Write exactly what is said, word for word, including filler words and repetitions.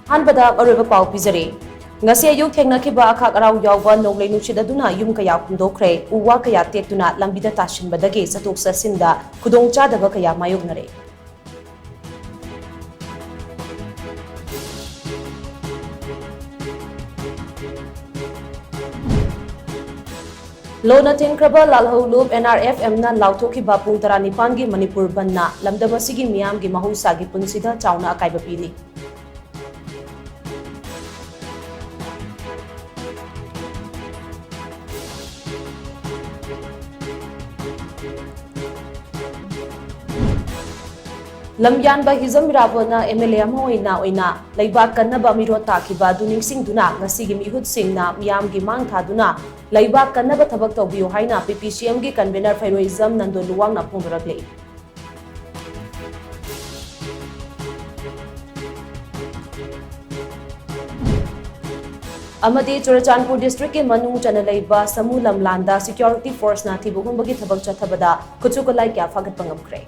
ꯑꯍꯥꯟꯕꯗ ꯑꯔꯣꯏꯕ ꯄꯥꯎ ꯄꯤꯖꯔꯤ꯫ ꯉꯁꯤ ꯑꯌꯨꯛ ꯊꯦꯡꯅꯈꯤꯕ ꯑꯈꯥꯛ ꯑꯔꯥꯎ ꯌꯥꯎꯕ ꯅꯣꯡꯂꯩ ꯅꯨꯡꯁꯤꯠ ꯑꯗꯨꯅ ꯌꯨꯝ ꯀꯌꯥ ꯍꯨꯝꯗꯣꯛꯈ꯭ꯔꯦ꯫ ꯎ ꯋꯥ ꯀꯌꯥ ꯇꯦꯛꯇꯨꯅ ꯂꯝꯕꯤꯗ ꯇꯥꯁꯤꯟꯕꯗꯒꯤ ꯆꯠꯊꯣꯛ ꯆꯠꯁꯤꯟꯗ ꯈꯨꯗꯣꯡꯆꯥꯗꯕ ꯀꯌꯥ ꯃꯥꯌꯣꯛꯅꯔꯦ꯫ ꯂꯣꯟꯅ ꯊꯤꯡꯈ꯭ꯔꯕ ꯂꯥꯜꯍꯧꯂꯨꯞ NRFMꯅ ꯂꯥꯎꯊꯣꯛꯈꯤꯕ ꯄꯨꯡ ꯇꯔꯥꯅꯤꯄꯥꯟꯒꯤ ꯃꯅꯤꯄꯨꯔ ꯕꯟꯅ ꯂꯝꯗꯝ ꯑꯁꯤꯒꯤ ꯃꯤꯌꯥꯝꯒꯤ ꯃꯍꯧꯁꯥꯒꯤ ꯄꯨꯟꯁꯤꯗ ꯆꯥꯎꯅ ꯑꯀꯥꯏꯕ ꯄꯤꯔꯤ꯫ ꯂꯝꯌꯥꯟꯕ ꯍꯤꯖꯝ ꯏꯔꯥꯕꯣꯠꯅ MLA ꯑꯃ ꯑꯣꯏꯅ ꯑꯣꯏꯅ ꯂꯩꯕꯥꯛ ꯀꯟꯅꯕ ꯃꯤꯔꯣꯠ ꯇꯥꯈꯤꯕ ꯑꯗꯨ ꯅꯤꯡꯁꯤꯡꯗꯨꯅ ꯉꯁꯤꯒꯤ ꯃꯤꯍꯨꯠꯁꯤꯡꯅ ꯃꯤꯌꯥꯝꯒꯤ ꯃꯥꯡ ꯊꯥꯗꯨꯅ ꯂꯩꯕꯥꯛ ꯀꯟꯅꯕ ꯊꯕꯛ ꯇꯧꯕꯤꯌꯨ ꯍꯥꯏꯅ PPCMꯒꯤ convener ꯐꯩꯔꯣꯏꯖꯝ ꯅꯟꯗꯣ ꯂꯨꯋꯥꯡꯅ ꯐꯣꯡꯗꯣꯔꯛꯂꯤ꯫ ꯑꯃꯗꯤ ꯆꯨꯔꯆꯥꯟꯄꯨꯔ districtꯀꯤ ꯃꯅꯨꯡ ꯆꯟꯅ ꯂꯩꯕ ꯁꯃꯨ ꯂꯝꯂꯥꯟꯗ security forceꯅ ꯊꯤꯕ ꯍꯨꯝꯕꯒꯤ ꯊꯕꯛ ꯆꯠꯊꯕꯗ ꯈꯨꯠꯁꯨ ꯈꯨꯠꯂꯥꯏ ꯀꯌꯥ ꯐꯥꯒꯠꯄ ꯉꯝꯈ꯭ꯔꯦ꯫